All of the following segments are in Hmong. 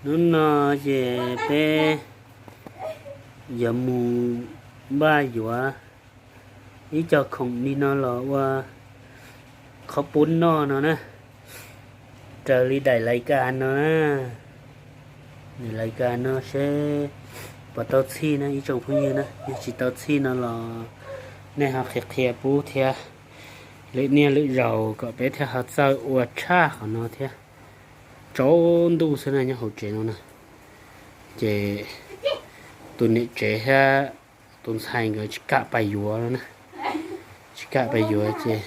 Hnub no ces peb yuav mus npaj yuav ib co khoom li no los ua qhov pub noj no na. Raws li daim lais kas no na, daim lais kas no seb puas tau txhij na ib tsoom phooj ywg na. Yog tsis tau txhij no los nej ho qhia qhia pub thiab, lwm niaj lwm zaus kom peb thiaj ho txawj ua tshaj qhov no thiab. Tsaus ntuj xwb na nyob hauv tsev no na, ces tus niam tsev thiab tus ntxhais nkawd tsis kam pais yuav no na. Tsis kam pais yuav ces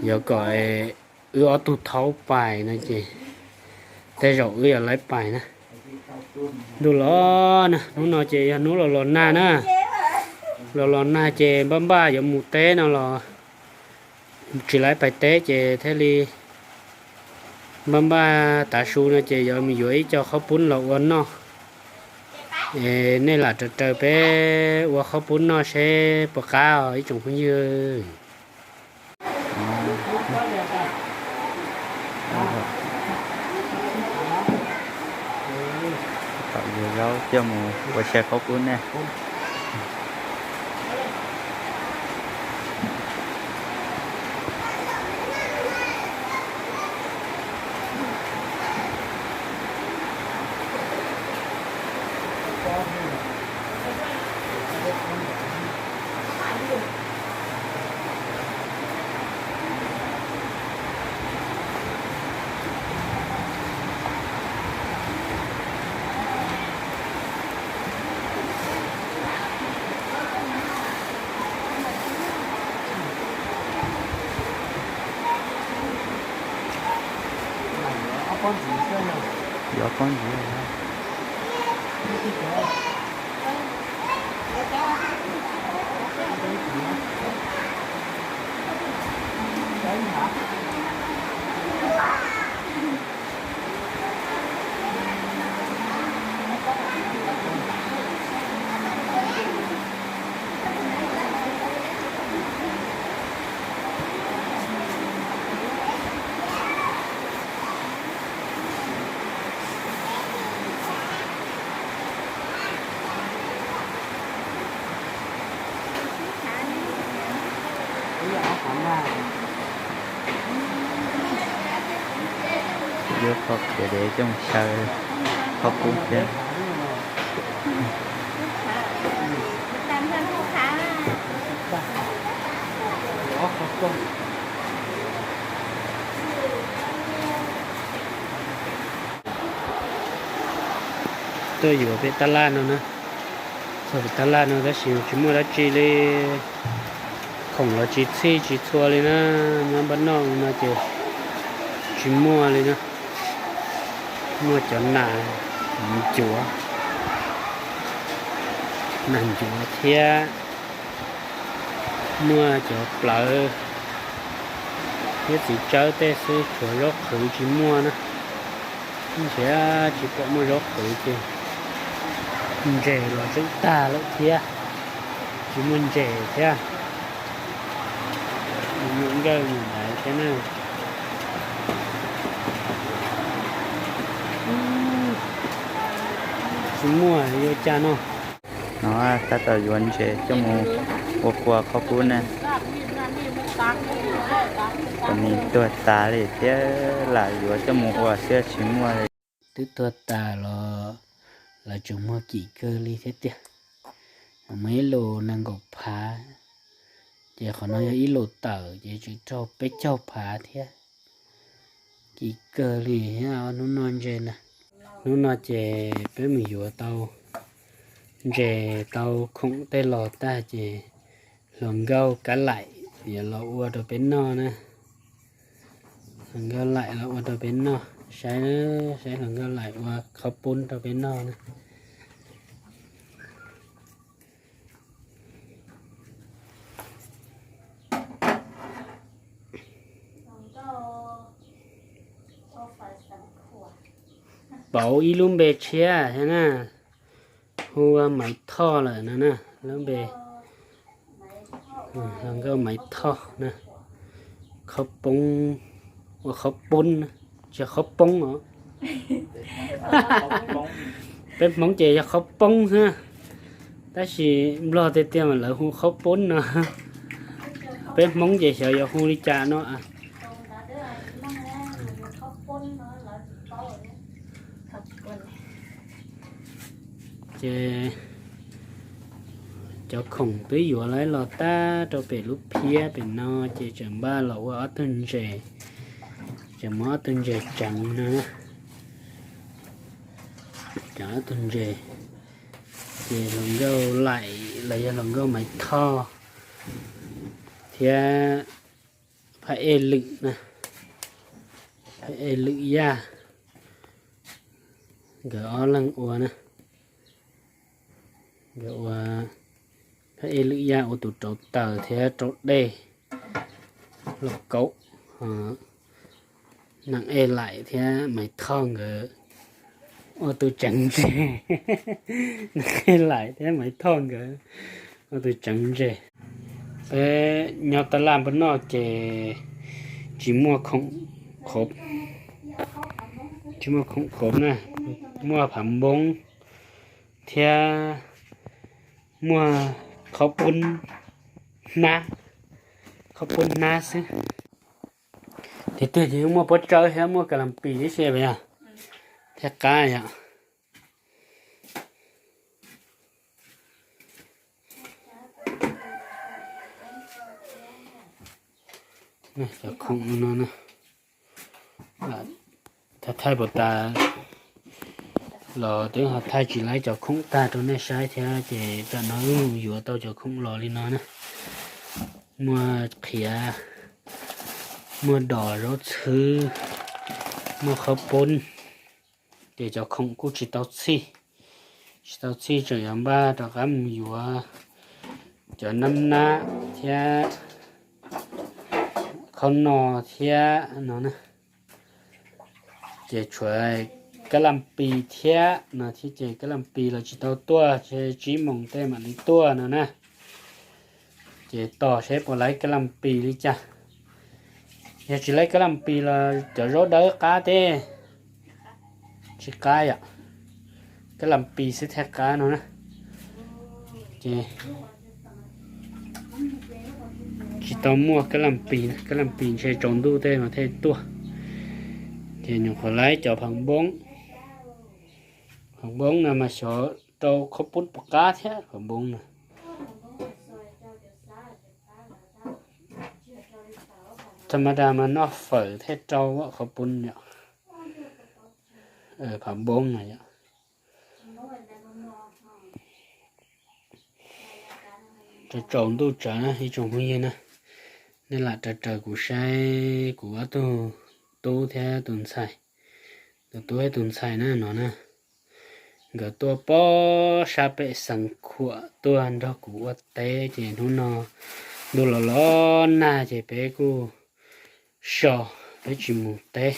yuav kom wb ob tug thaub pais no ces tej zaum wb yuav laib pais na. Ntuj los na, hnub no ces yog hnub los los nag na. Los los nag ces npaj npaj yuav mus teb no los tsis laib pais teb ces thiaj li npaj npaj tav su no ces yuav mus yuav ib co qhob pub los ua noj. Es nej lam raws raws peb ua qhob pub noj seb puas qab os ib tsoom phooj ywg. Yuav zaub coj mus ua xyaw qhob pub ne. Yuav pob ntsis. Yuav qhov khiav dev coj mus xyaw qhob pub thiab. Tuaj yuav pem tab laj no na. Txog pem tab laj no tab sis tsis muaj dab tsi li. Khoom los tsis txhij tsis txhua li na. Nyob npaj noj no ces tsis muaj li na. Muaj cov nas ncuav, nas ncuav thiab muaj cov plawv thiab txiv tsawb tej xwb, tshuav zaub qhwv tsis muaj na. Ntshe tsis pom muaj zaub qhwv ces ntses los tswb tag lawm thiab, tsis muaj ntses thiab. Nyuam nkawj mus ntawd thiab na. Tsis muaj yuav cas no. No tab tom yuav ntses coj mus ua kua qhob pub na. Kuv nim tuag tas li thiab lam yuav coj mus ua xwb tsis muaj li. Twb tuag tas los lawv tseem muag kim kawg li thiab tiag. Muaj ib lus nees nkaum phav, ces qhov no yog ib lus tawm ces tseem raug peb caug phav thiab. Kim kawg li thiab hnub no ntses na. Hnub no ces peb mus yuav tau ntses tau khoom tej los tag ces hluas nkauj kab laim yuav los ua rau peb noj na. Hluas nkauj laim los ua rau peb noj, saib, saib hluas nkauj laim ua qhob pub rau peb noj na. Pauv ib lub npe tshiab thiab na, hu ua Maiv Thoj lawm no na, lub npe hluas nkauj Maiv Thoj na. Qhob poob Ua qhaub poob, tsis qhaub poob os. Peb Hmoob ces yog qhaub poob xwb, tab sis Nplog tiag tiag mas lawv hu qhaub poob no. Peb Hmoob ces xyov yuav hu li cas no. Ces cov khoom twb yuav lawv los tag rau pem lub phiab pem no, ces tseem npaj los ua ob tug ntses, tseem muab ob tug ntses tseev no. Tseev ob tug ntses, ces hluas nkauj laim los yog hluas nkauj Maiv Thoj thiab Phaj Ej Lwm na, Phaj Ej Lwm Yaj, nkawd ob leeg ua na. Nkawd ua, Phaj Ej Lwm Yaj ua tus rauv taws thiab rauv dej, lauj kaub, Neej Ej Laim thiab Maiv Thoj nkawd ua tus tseev ntses. Neej Ej Laim thiab Maiv Thoj nkawd ua tus tseev ntses. Peb nyob tab laj npaj noj ces tsis muaj khoom qhov, tsis muaj khoom qhov na, muaj phav npoob thiab muaj qhaub poob hnab, qhaub poob hnab xwb. Tiag tiag ces muaj pob tsawb thiab muaj kas las pis tib si yog, thiab qab yom. Cov khoom no, thaij thaij puas tas los twb ho thaij tsis laib cov khoom tag rau nej saib thiab, ces tam no wb mus yuav tau cov khoom los li no na. Muaj qhiav, muaj dos zaub txhwb, muaj qhaub poob, ces cov khoom kuj tsis tau txhij, tsis tau txhij tseem yuav npaj rov qab mus yuav cov nab nab thiab qhaub no thiab no na. Ces tshuav kas las pis thiab no thiab, ces kas las pis los tsis tau tuaj, tsib moos tej mam li tuaj no na. Ces tos seb puas laib kas las pis li cas. Yog tsis laib kas las pis los cov zaub dawb qab teb, tsis qab yom. Kas las pis xwb thiaj qab no na. Ces tsis tau muaj kas las pis, kas las pis ntshe tsaus ntuj tej mas thiaj tuaj. Ces nyuam qhuav laib cov phav npoob, phav npoob no mas xyov rau qhaub poob puas qab thiab phav npoob no. Tha ma da mas noj fawm thiaj rau qhaub poob yom. Phav npoob no yom. Tsaus tsaus ntuj tsawv na ib tsoom phooj ywg na, nej lam raws raws kuv saib kuv ob tug tub thiab tus ntxhais, tus tub thiab tus ntxhais na no na. Nkawd tuaj pem sab pem Xeev Khuam tuaj nrog kuv ua teb, ces hnub no ntuj los los nag ces peb kuj so, peb tsis mus teb,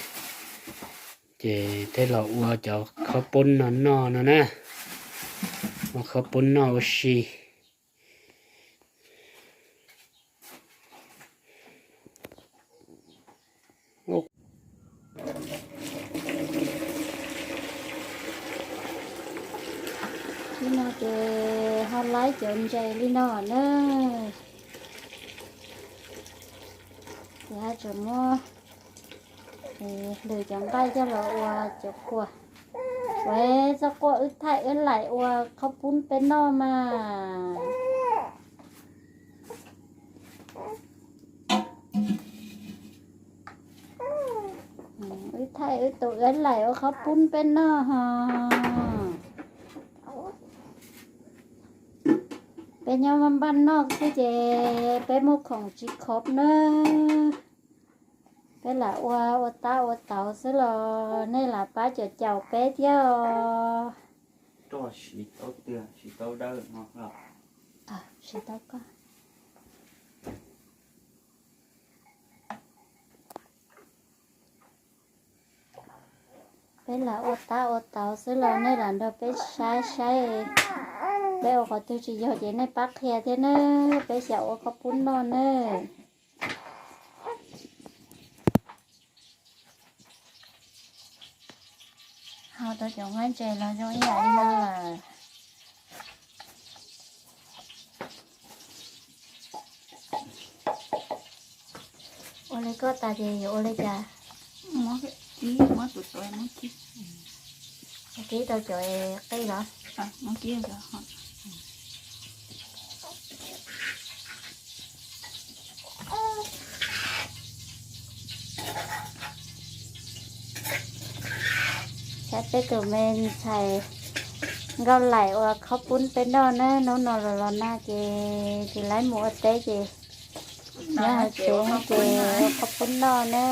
ces thiaj los ua cov qhaub poob no noj no na, ua qhaub poob noj ua si. Li no ces ho laib cov ntses li no na. Ces haj tseem muab lwm cov nqaij coj los ua cov quas. Ua txoj quas wb thaij wb laim ua qhaub poob peb noj mas. Wb thaij wb tus wb laim ua qhaub poob peb noj ho. Peb nyob npaj noj xwb ces peb muaj khoom tsis khov na. Peb lam ua ua tab ua tauv xwb los nej lam pab caum caum peb thiab os. Peb lam ua tab ua tauv xwb los nej lam nrog peb saib saib. Peb ua qhov twg tsis yog ces nej pab qhia thiab nawb, peb xyaum ua qhaub poob noj nawb. Ho tau cov nqaij ntses los zoo ib yam li no lawm. Ua li koj tas ces yuav ua li cas? Muab kib, muab tus tuav muab kib. Kib tau cov qij los? Muab kib. Saib peb tus me ntxhais Nkauj Laim ua khaub poob peb noj na, hnub no los los nag ces tsis laib mus ua teb ces nyob hauv tsev ces ua khaub poob noj na.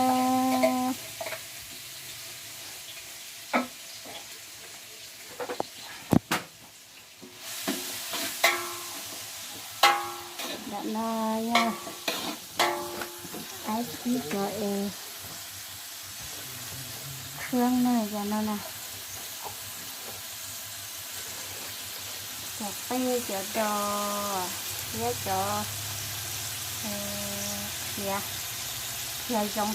Ntawm no yog qaib kib cov es khwb na, cov no na, cov qij cov dos thiab cov khiav, khiav zoo.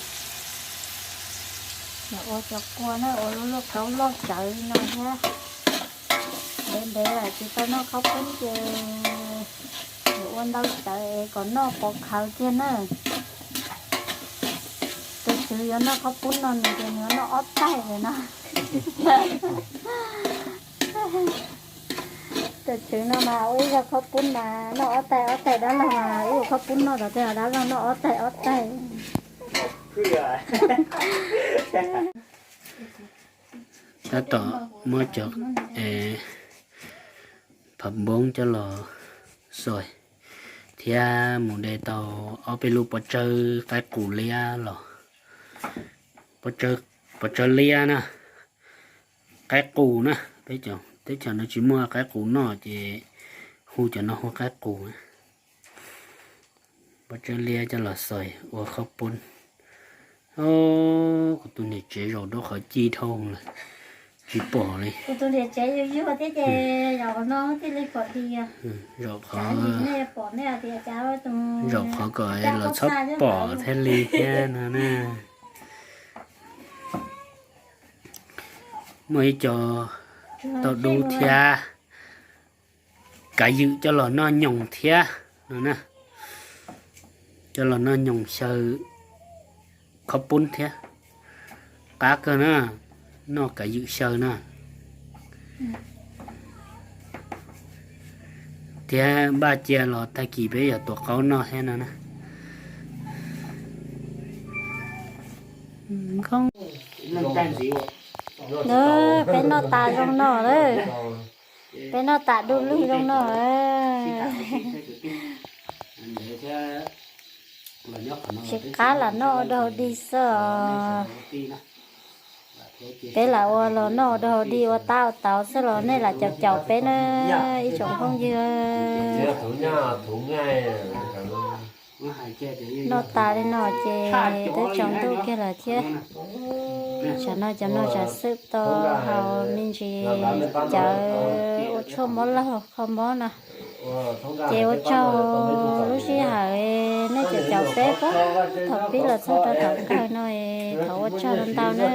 Yog ua cov kua na, ua lub lauj kaub loj tsawv li no thiab. Ntev ntev lawm tsis tau noj khaub poob ces yuav ua ntau tsawv es kom noj pov khawv kiag na. Tus tswv yuav noj khaub poob no nws ces nws yuav noj ob taig lawm no. Tus tswv no mas ua ib zaug khaub poob mas noj ob taig ob taig, dab laug mas ib zaug khaub poob noj tau tej dab laug noj ob taig ob taig. Tab tom muab cov phav npoob coj los xos thiab mus de tau ob peb lub pob tsawb qaib qus liab los, pob tsawb liab na, qaib qus na, peb cov teb chaws no tsis muaj qaib qus noj ces hu cov no hu qaib qus na. Pob tsawb liab coj los xos ua khaub poob. Kuv tus niam tsev zaum rau qhov ci dhau lawm, tsis pom li. Zaum qhov, zaum qhov kom los txhob pom thiaj li thiab no na. Muaj ib co tau dub thiab, kav ywm coj los noj nyoos thiab no na. Coj los noj nyoos xyaw khaub poob thiab, qab kawg na, noj kav ywm xyaw na. Thiab npaj cia los tag kis peb yuav tuav qaub noj thiab no na. Peb noj tas zoo no lawm. Peb noj tas du lug zoo no lawm. Tsis qab lam noj ua dog ua dig xwb os. Peb lam ua los noj ua dog ua dig ua tab ua tauv xwb los nej lam caum caum peb na ib tsoom phooj ywg. Noj tas li no ces twb tsaus ntuj kiag lawm thiab. Tsam no cov no tsam xwb tau haus me ntsis cawv ua tshuaj mob laug kho mob no. Ces ua tsaug lub sij hawm nej caum caum peb puag thaum pib los txog rau thaum kawg no, thov ua tsaug ntau na.